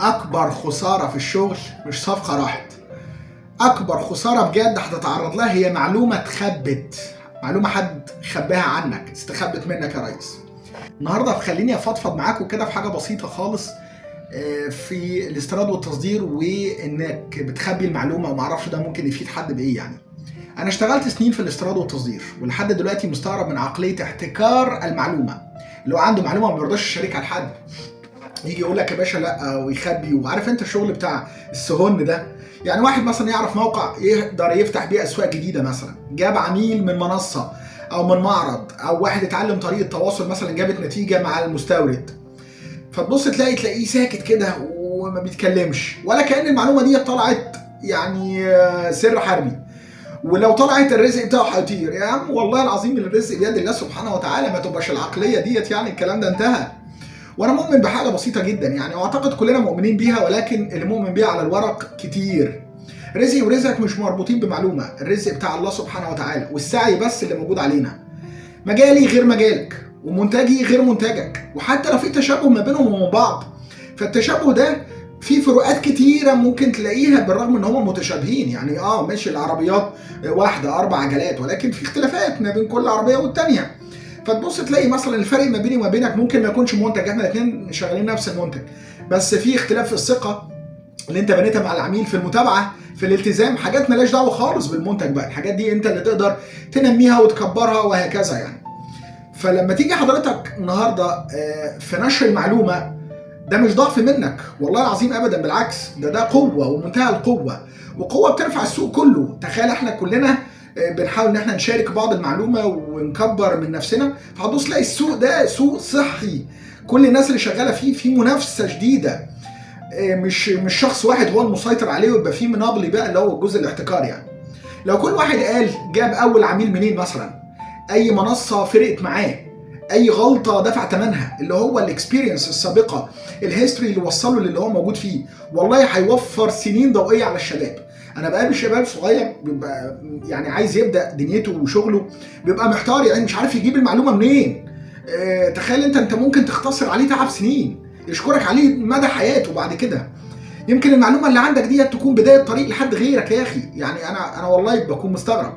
اكبر خسارة في الشغل مش صفقة راحت، اكبر خسارة بجد هتتعرض لها هي معلومة اتخبت، معلومة حد خباها عنك، استخبت منك يا ريس. النهارده خليني افضفض معاكم كده في حاجة بسيطة خالص في الاستيراد والتصدير، وانك بتخبي المعلومة ومعرفش ده ممكن يفيد حد بايه. يعني انا اشتغلت سنين في الاستيراد والتصدير، ولحد دلوقتي مستغرب من عقلية احتكار المعلومة. اللي هو عنده معلومة ما بيرضاش يشاركها لحد، يجي يقول لك يا باشا لا ويخبي. وعارف انت الشغل بتاع السهن ده، يعني واحد مثلا يعرف موقع يقدر يفتح بيه اسواق جديدة، مثلا جاب عميل من منصة او من معرض، او واحد اتعلم طريقه تواصل مثلا جابت نتيجة مع المستورد، فتبص تلاقيه ساكت كده وما بيتكلمش، ولا كأن المعلومة دي طلعت يعني سر حربي، ولو طلعت الرزق بتاعه هيطير. يا عم والله العظيم الرزق بيد الله سبحانه وتعالى، ما تبقاش العقلية ديت، يعني الكلام ده انتهى. وانا مؤمن بحاجة بسيطة جدا يعني، واعتقد كلنا مؤمنين بيها، ولكن اللي مؤمن بيها على الورق كتير. رزقي ورزقك مش مربوطين بمعلومة، الرزق بتاع الله سبحانه وتعالى، والسعي بس اللي موجود علينا. مجالي غير مجالك، ومنتجي غير منتجك، وحتى لو في تشابه ما بينهم وبين بعض، فالتشابه ده في فروقات كتيرة ممكن تلاقيها بالرغم ان هما متشابهين. يعني ماشي العربيات واحدة 4 عجلات، ولكن في اختلافات ما بين كل عربية والتانية. فتبص تلاقي مثلا الفرق ما بيني وما بينك ممكن ما يكونش منتج، احنا الاثنين شغالين نفس المنتج، بس في اختلاف في الثقة اللي انت بنيتها مع العميل، في المتابعة، في الالتزام، حاجات مالهاش دعوة خالص بالمنتج بقى. الحاجات دي انت اللي تقدر تنميها وتكبرها وهكذا يعني. فلما تيجي حضرتك النهارده في نشر المعلومة، ده مش ضعف منك والله العظيم ابدا، بالعكس ده قوة ومنتهى القوة، وقوه بترفع السوق كله. تخيل احنا كلنا بنحاول ان احنا نشارك بعض المعلومة ونكبر من نفسنا، فهتبص تلاقي السوق ده سوق صحي، كل الناس اللي شغالة فيه في منافسه شديدة، مش شخص واحد هو المسيطر عليه ويبقى فيه منابلي بقى اللي هو الجزء الاحتكار. يعني لو كل واحد قال جاب اول عميل منين مثلا، اي منصة فرقت معاه، اي غلطه دفع ثمنها، اللي هو ال experience السابقة، ال history اللي وصله للي هو موجود فيه، والله هيوفر سنين ضوئية على الشباب. انا بقابل شباب صغير بيبقى يعني عايز يبدا دنيته وشغله، بيبقى محتار يعني مش عارف يجيب المعلومة منين. تخيل انت ممكن تختصر عليه تعب سنين يشكرك عليه مدى حياته بعد كده. يمكن المعلومة اللي عندك دي تكون بداية طريق لحد غيرك يا اخي. يعني انا والله بكون مستغرب.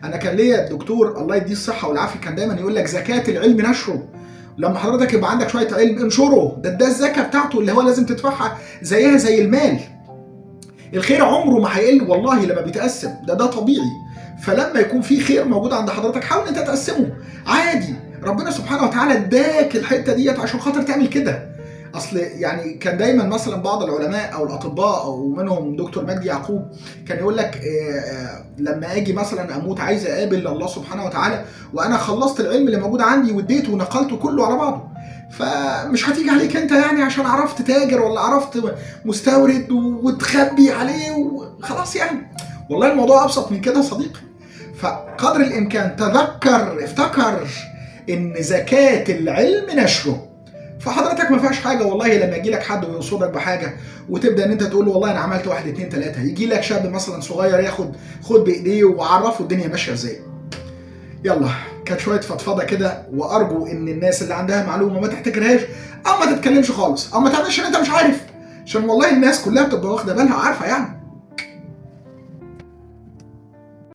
انا كان ليا الدكتور الله يديه الصحة والعافية كان دايما يقول لك زكاة العلم نشره. لما حضرتك يبقى عندك شوية علم انشره، ده الزكاة بتاعته اللي هو لازم تدفعها زيها زي المال. الخير عمره ما هيقل والله لما بيتقسم، ده طبيعي. فلما يكون في خير موجود عند حضرتك حاول انت تقسمه عادي، ربنا سبحانه وتعالى اداك الحتة ديت عشان خاطر تعمل كده. اصل يعني كان دايما مثلا بعض العلماء او الاطباء او منهم دكتور مجدي يعقوب كان يقول لك لما اجي مثلا اموت عايز اقابل الله سبحانه وتعالى وانا خلصت العلم اللي موجود عندي واديته ونقلته كله على بعضه، فمش هتيجي عليك انت يعني عشان عرفت تاجر ولا عرفت مستورد وتخبي عليه وخلاص. يعني والله الموضوع ابسط من كده يا صديقي. فقدر الامكان تذكر، افتكر ان زكاة العلم نشره. فحضرتك ما فيهاش حاجة والله لما يجي لك حد ويقصدك بحاجة وتبدا ان انت تقول له والله انا عملت 1 2 3، يجي لك شاب مثلا صغير ياخد خد بايديه وعرفه الدنيا ماشية ازاي. يلا كانت شوية فضفضة كده، وارجو ان الناس اللي عندها معلومة ما تحتكرهاش او ما تتكلمش خالص او ما تعملش ان انت مش عارف، عشان والله الناس كلها بتبقى واخده بالها وعارفه يعني.